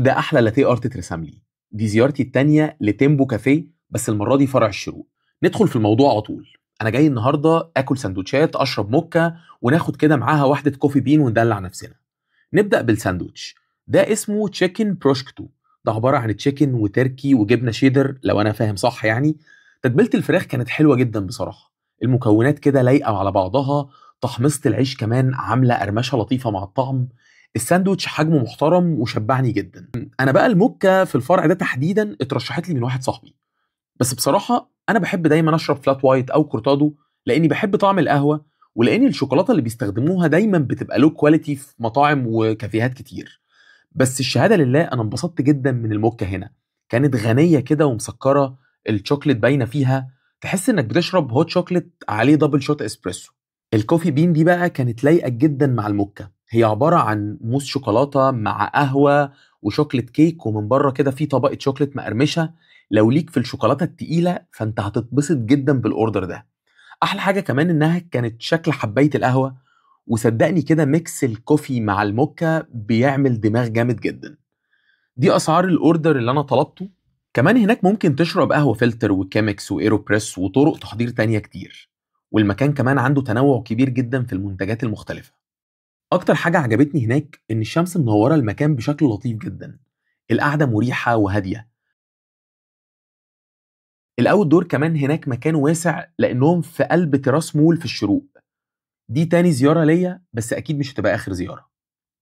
ده احلى latte art اترسم لي. دي زيارتي التانية لتيمبو كافيه، بس المرة دي فرع الشروق. ندخل في الموضوع على طول. انا جاي النهارده اكل سندوتشات، اشرب موكا، وناخد كده معاها واحدة coffee bean وندلع نفسنا. نبدا بالساندوتش. ده اسمه chicken prosciutto. ده عبارة عن chicken و turkey وجبنه شيدر لو انا فاهم صح يعني. تتبيله الفراخ كانت حلوة جدا بصراحة، المكونات كده لايقة على بعضها، تحميصه العيش كمان عامله قرمشه لطيفة مع الطعم. الساندوتش حجمه محترم وشبعني جدا. انا بقى الموكا في الفرع ده تحديدا اترشحت لي من واحد صاحبي، بس بصراحة انا بحب دايما اشرب flat white او cortado لاني بحب طعم القهوة، ولان الشوكولاتة اللي بيستخدموها دايما بتبقى low quality في مطاعم وكافيهات كتير. بس الشهادة لله انا انبسطت جدا من الموكا هنا، كانت غنية كده ومسكره، الشوكليت باينة فيها، تحس انك بتشرب hot chocolate عليه double shot espresso. ال coffee bean دي بقى كانت لايقة جدا مع الموكا، هي عبارة عن موس شوكولاتة مع قهوة و chocolate cake، ومن بره كده في طبقه شوكليت مقرمشه. لو ليك في الشوكولاتة التقيله فانت هتتبسط جدا بال order ده. احلى حاجة كمان انها كانت شكل حبايه القهوة، وصدقني كده mix ال coffee مع الموكا بيعمل دماغ جامد جدا. دي اسعار ال order اللي انا طلبته. كمان هناك ممكن تشرب قهوة فلتر و Chemex و AeroPress وطرق تحضير تانية كتير، والمكان كمان عنده تنوع كبير جدا في المنتجات المختلفة. اكتر حاجة عجبتني هناك ان الشمس منورة المكان بشكل لطيف جدا، القعدة مريحه وهاديه. ال outdoor كمان هناك مكان واسع لانهم في قلب تراس مول في الشروق. دي تاني زيارة ليا، بس اكيد مش هتبقى اخر زيارة.